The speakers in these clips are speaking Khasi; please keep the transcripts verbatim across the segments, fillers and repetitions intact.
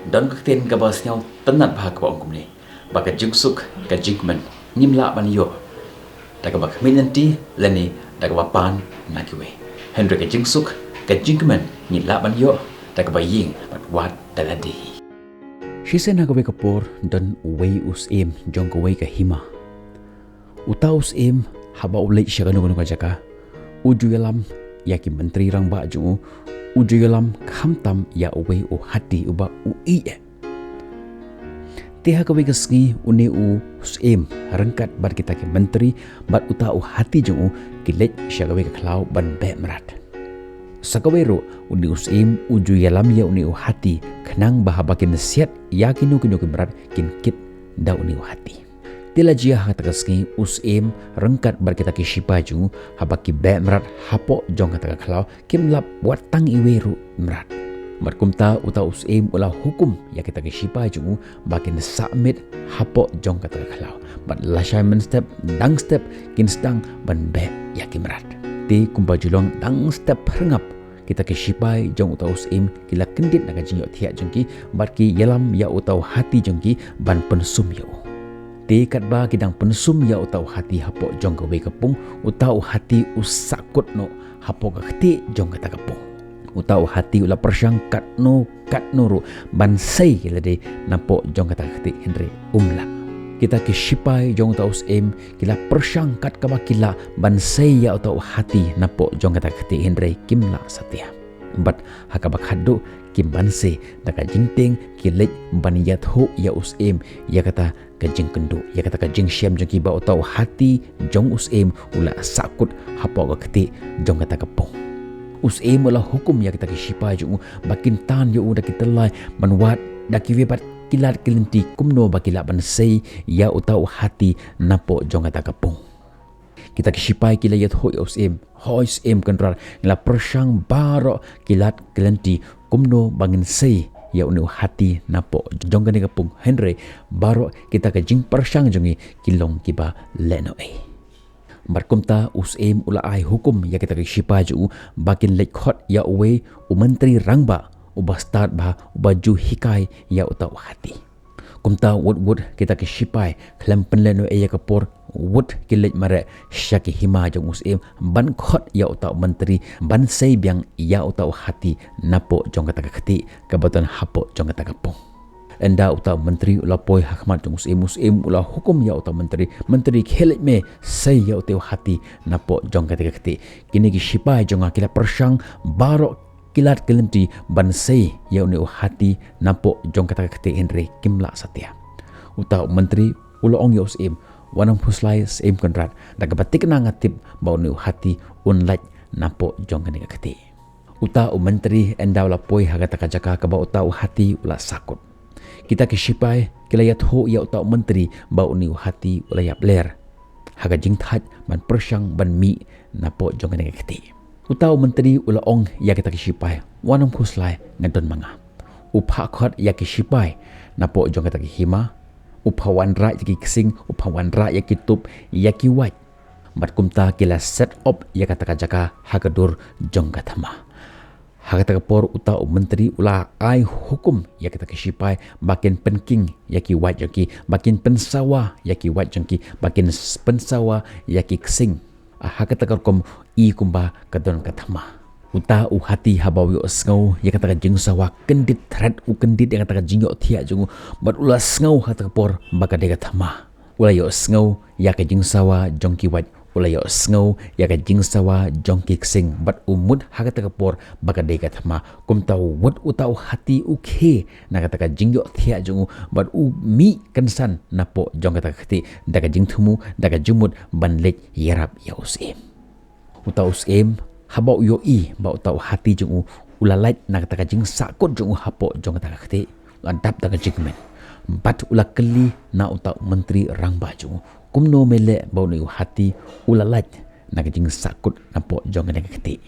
Don ka ktien kaba sngewtynnat bha kaba ong kumne, ba ka jingsuk ka jingkmen ngim lah ban ïoh da kaba khmih lynti lane da kaba pan na kiwei. Hynrei ka jingsuk ka jingkmen ngi lah ban ïoh da kaba ïeng bad wad da lade hi. Shisien ha kawei ka por don uwei u syiem jong kawei ka hima. Uta u syiem haba u leit sha kano kano ka jaka, u ju ïalam ïa ki myntri rangbah jong u, u ju ïalam khamtam ïa uwei u hati uba u ïeh. Te ha kawei ka sngi une u syiem ryngkat bad kita ki myntri bad uta u hati jong u ki leit sha kawei ka khlaw ban beh mrad. Sa kawei ruh une u syiem u ju ïalam ïa une u hati khnang ba haba kin siat ïa kino kino ki mrad kin kit da une u hati. Te la jia ha kata ka sngi u syiem ryngkat bad kita ki shipai jong u haba ki beh mrad hapoh jong kata ka khlaw kim lap wat tang iwei ruh mrad. Bad kumta uta u syiem u la hukum ïa kita ki shipai jong u ba kin sah miet hapoh jong kata ka khlaw. Bad lashai mynstep dang step kin sdang ban beh ïa ki mrad. Te kumba ju long dang step pyrngap, kita ki shipai jong uta u syiem ki la kyndit na ka jingïohthiah jong ki bad ki ïalam ïa uta u hati jong ki ban pynsum ïa u. Te katba ki dang pynsum ïa uta u hati hapoh jong kawei ka pung, uta u hati u sahkut noh hapoh ka ktieh jong kata ka pung. Uta u hati u la pyrshang katno katno ruh ban sei ïa lade napoh jong kata ka ktieh hynrei um lah. Kita ki shipai jong uta u syiem ki la pyrshang kat kaba ki lah ban sei ïa uta u hati napoh jong kata ka ktieh hynrei kim lah satia. Bad ha kaba khatduh kim banse da ka jingtieng ki leit ban ïathuh ïa u syiem ïa kata ka jingkynduh, ïa kata ka jingshem jong ki ba uta u hati jong u syiem u la sahkut hapoh ka ktieh jong kata ka pung. U syiem u la hukum ïa kita ki shipai jong u ba kin tan ïa u da ki tyllai ban wad da kiwei pat ki lad ki lynti kumno ba ki lah ban sei ïa uta u hati napoh jong kata ka pung. Kita ki shipai ki la ïathuh ïa u syiem, hoi syiem Kynrad, ngi la pyrshang baroh ki lad ki lynti kumno ba ngin sei ïa une u hati napoh jong kane ka pung hynrei baroh kita ka jingpyrshang jong ngi ki long kiba lehnohei. Bad kumta u syiem u la ai hukum ïa kita ki shipai jong u ba kin leit khot ïa uwei u myntri rangbah uba stad bha uba ju hikai ïa uta u hati. Kumta wut wut kita ki shipai khlem pynlehnohei ïa ka por, wut ki leit mareh sha ki hima jong u syiem ban khot ïa uta u myntri ban sei biang ïa uta u hati napoh jong kata ka ktieh kaba don hapoh jong kata ka pung. Ynda uta u myntri u la poi ha khmat jong u syiem, u syiem u la hukum ïa uta u myntri, myntri, khie leit me sei ïa uta u hati napoh jong kata ka ktieh. Kine ki shipai jong nga ki la pyrshang baroh ki lad ki lynti ban sei ïa une u hati napoh jong kata ka ktieh hynrei kim lah satia. Uta u myntri u la ong ïa u syiem, wat nym khuslai syiem Kynrad, da kaba thikna nga tip ba une u hati un lait napoh jong kane ka ktieh. Uta u myntri ynda u la poi ha kata ka jaka kaba uta u hati u la sahkut. Kita ki shipai ki la ïathuh ïa uta u myntri ba une u hati u la ïapler ha ka jingthait ban pyrshang ban mih napoh jong kane ka ktieh. Uta u myntri u la ong ïa kita ki shipai, wat nym khuslai, nga don ma nga. U phah khot ïa ki shipai napoh jong kata ki hima, u phah wanrah ïa ki ksing, u phah wanrah ïa ki tup, ïa ki wait. Bad kumta ki la set op ïa kata ka jaka ha ka dur jong ka thma. Ha kata ka por uta u myntri u la ai hukum ïa kita ki shipai ba kin pynking ïa ki wait jong ki, ba kin pynsawa ïa ki wait jong ki, ba kin s-, pynsawa ïa ki ksing. Ha kata ka rukom i kumba ka don ka thma. Uta u hati haba u ïohsngew ïa kata ka jingsawa kyndit thret, u kyndit ïa kata ka jingïohthiah jong u bad u la sngew ha kata ka por ba ka dei ka thma. U la ïohsngew ïa ka jingsawa jong ki wait, u la ïohsngew ïa ka jingsawa jong ki ksing bad u mut ha kata ka por ba ka dei ka thma. Kumta wut uta u hati u khie na kata ka jingïohthiah jong u bad u mih kynsan napoh jong kata ka ktieh da ka jingthmu, da ka jingmut ban leit ïarap ïa u syiem. Uta u syiem haba u ïohi ba uta u hati jong u u la lait na kata ka jingsahkut jong u hapoh jong kata ka ktieh, u la dap da ka jingkmen. Bad u la kylli na uta u myntri rangbah jong u, kumno me leh ba une u hati u la lait na ka jingsahkut napoh jong kane ka ktieh.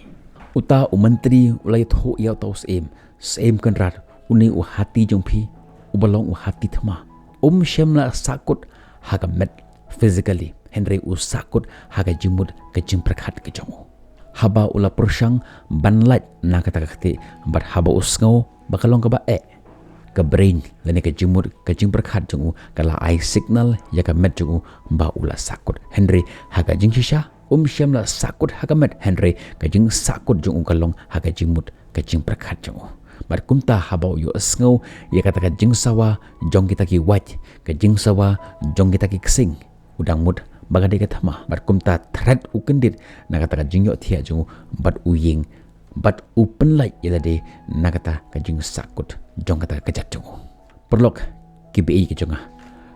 Uta u myntri u la ïathuh ïa uta u syiem, Syiem Kynrad, une u hati jong phi uba long u hati thma, um shym la sahkut ha ka met physically, hynrei u sahkut ha ka jingmut, ka jingpyrkhat ka jong u. Haba u la pyrshang ban lait na kata ka ktieh bad haba u sngew ba ka long kaba eh, ka brain lane ka jingmut, ka jingpyrkhat jong u ka la ai signal ïa ka met jong u ba u la sahkut. Hynrei ha ka jingshisha um shym la sahkut ha ka met, hynrei ka jingsahkut jong u ka long ha ka jingmut, ka jingpyrkhat jong u. Bad kumta haba u ïohsngew ïa kata ka jingsawa jong kita ki wait, ka jingsawa jong kita ki ksing, u dang mut ba ka dei ka thma. Bad kumta thret u kyndit na kata ka jingïohthiah jong u bad u ïeng bad u pynlait ïa lade na kata ka jingsahkut jong kata ka kjat jong u. Paralok kiba ïeit ki jong nga,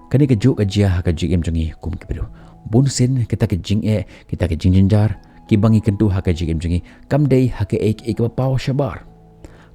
kane kajuh ka jia ha ka jingim jong ngi kum ki briew. Bunsien kita ki jingeh, kita ki jingjynjar kiba ngi kynduh ha ka jingim jong ngi kam dei ha kaei kaei kaba paw shabar.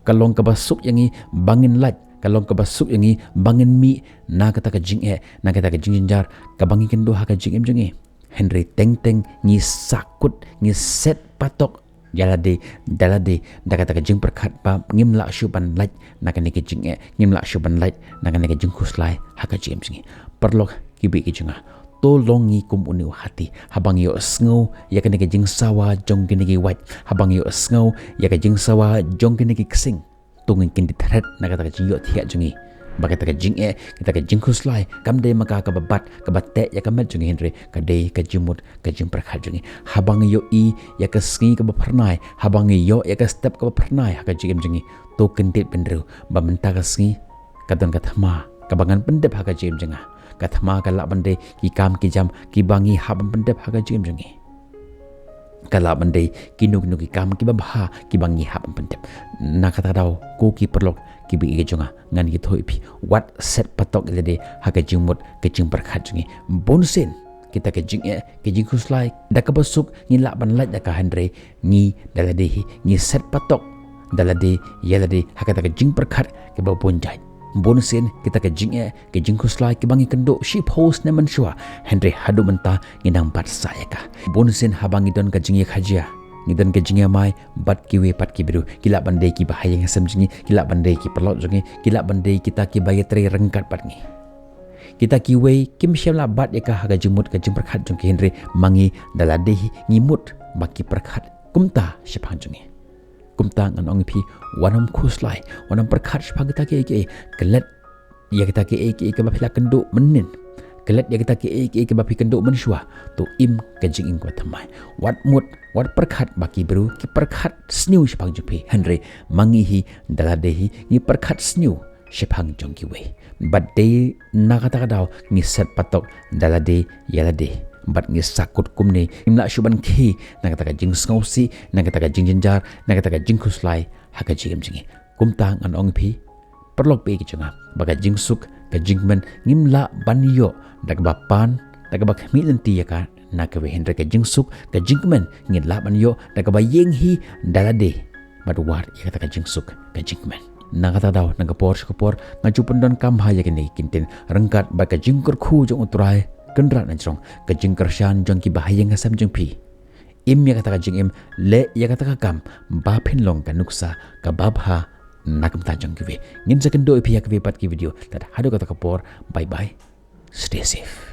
Ka long kaba suk ïa ngi ba ngin lait, ka long kaba suk ïa ngi ba ngin mih na kata ka jingeh, na kata ka jingjynjar kaba ngi kynduh ha ka jingim jong ngi. Hynrei teng teng ngi sahkut, ngi set patok ïa lade da lade da kata ka jingpyrkhat ba ngim lah shuh ban lait na kane ka jingeh, ngim lah shuh ban lait na kane ka jingkhuslai ha ka jingim jong ngi. Paralok kiba ïeit ki jong nga, to long ngi kum une u hati, haba ngi ïohsngew ïa kane ka jingsawa jong kine ki wait, haba ngi ïohsngew ïa ka jingsawa jong kine ki ksing, to ngin kyndit thret na kata ka jingïohthiah jong ngi ba kata ka jingeh, kata ka jingkhuslai kam dei ma ka kaba bat, kaba teh ïa ka met jong ngi, hynrei ka dei ka jingmut, ka jingpyrkhat jong ngi. Haba ngi ïohi ïa ka sngi kaba phyrnai, haba ngi ïoh ïa ka step kaba phyrnai ha ka jingim jong ngi, to kyndit bynriew ba mynta ka sngi ka don ka thma kaba ngan pyndep ha ka jingim jong nga. Ka thma ka lah ban dei ki kam ki jam kiba ngi hap ban pyndep ha ka jingim jong ngi. Ka lah ban dei kino kino ki kam kiba bha kiba ngi hap ban pyndep. Na kata ka daw ko ki paralok kiba ïeit ki jong nga, ngan ïathuh ïa phi, wat set patok ïa lade ha ka jingmut, ka jingpyrkhat jong ngi. Bunsien kita ki jingeh, ki jingkhuslai da kaba suk ngi lah ban lait da ka, hynrei ngi da lade hi ngi set patok da lade ïa lade ha kata ka jingpyrkhat kaba bun jait. Bunsien kita ki jingeh, ki jingkhuslai kiba ngi kynduh shiphew snem mynshuwa, hynrei haduh mynta ngi nang bat sah ïa ka. Bunsien haba ngi don ka jingïakajia, ngi don ka jingïamai bad kiwei pat ki briew, ki lah ban dei kiba ha ïing ha sem jong ngi, ki lah ban dei ki paralok jong ngi, ki lah ban dei kita kiba ïatrei ryngkat bad ngi. Kita kiwei kim shym la bat ïa ka ha ka jingmut, ka jingpyrkhat jong ki, hynrei ma ngi da lade hi ngi mut ba ki pyrkhat kumta shaphang jong ngi. Kumta ngan ong ïa phi, wat nym khuslai, wat nym pyrkhat shaphang kita kiei kiei. Klet ïa kita kiei kiei kiba phi la kynduh mynnin. Klet ïa kita kiei kiei kiba phi kynduh mynshuwa. To im ka jingim kaba thymmai. Wat mut, wat pyrkhat ba ki briew ki pyrkhat sniew shaphang jong phi, hynrei ma ngi hi da lade hi ngi pyrkhat sniew shaphang jong kiwei. Bad dei na kata ka daw ngi set patok da lade ïa lade. Bad ngi sahkut kumne, ngim lah shuh ban khie na kata ka jingsngewsih, na kata ka jingjynjar, na kata ka jingkhuslai ha ka jingim jong ngi. Kumta ngan ong ïa phi, paralok ba ïeit ki jong nga, ba ka jingsuk, ka jingkmen ngim lah ban ïoh da kaba pan, da kaba khmih lynti ïa ka na kiwei, hynrei ka jingsuk, ka jingkmen ngi lah ban ïoh da kaba ïeng hi da lade bad wad ïa kata ka jingsuk, ka jingkmen. Na kata ka daw, na ka por sha ka por, nga ju pyndonkam ha ïa kine ki kyntien ryngkat bad ka jingkyrkhu jong U Trai Kynrad na jrong, ka jingkyrshan jong kiba ha ïing ha sem jong phi. Im ïa kata ka jingim, leh ïa kata ka kam ba phin long ka nuksa kaba bha na ka bynta jong kiwei. Ngin sa ïakynduh ïa phi ha kiwei pat ki video. Tad haduh kata ka por, bye bye. Stay safe.